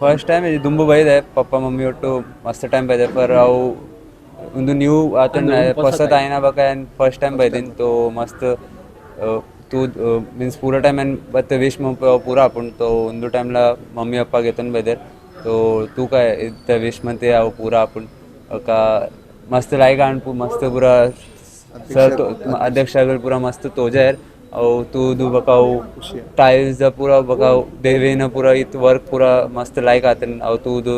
First time. ದುಂಬು ಬೈದೆ, papa mummy ಒಟ್ಟು ಮಸ್ತ್ ಟೈಮ್ ಬೈದೆ. ಪರ್ ಅವು ಉಂದು ನ್ಯೂ ಆತುಂಡ್, ಪೊಸತ್ ಆಯಿನ ಬೊಕ ಯಾನ್ ಫಸ್ಟ್ ಟೈಮ್ ಬೈದಿನಿ. ತೋ ಮಸ್ತ್ ತೂ ಮೀನ್ಸ್ ಪೂರ ಟೈಮ್ ಯಾನ್ ಬತ್ತ್ ವಿಶ್ ಮನ್ಪುವೆ, ಅವು ಪೂರ ಆಪುಂಡು. ತೋ ಉಂದು ಟೈಮ್ ಲ ಮಮ್ಮಿ ಪಪ್ಪ ಗೆತೊಂದು ಬೈದೆರ್. ತೋ ತೂಕ, ಇತ್ತೆ ವಿಶ್ ಮಂತೆ ಅವು ಪೂರ ಆಪುಂಡು. ಬೊಕ ಮಸ್ತ್ ಲಾಯ್ಕ್ ಆಂಡ್. ಮಸ್ತ್ ಪೂರ ಸರ್, ಅಧ್ಯಕ್ಷ ಪೂರ ಮಸ್ತ್ ತೋಜಾಯೆರ್. ಅವು ತೂದು ಬೊಕ ಅವು ಟೈಲ್ಸ್ ದ ಪೂರ, ಬೊಕ ಅವು ದೇವಿನ ಪೂರ ಇತ್ ವರ್ಕ್ ಪೂರ ಮಸ್ತ್ ಲಾಯ್ಕ್ ಆತುಂಡ್ ಅವು ತೂದು.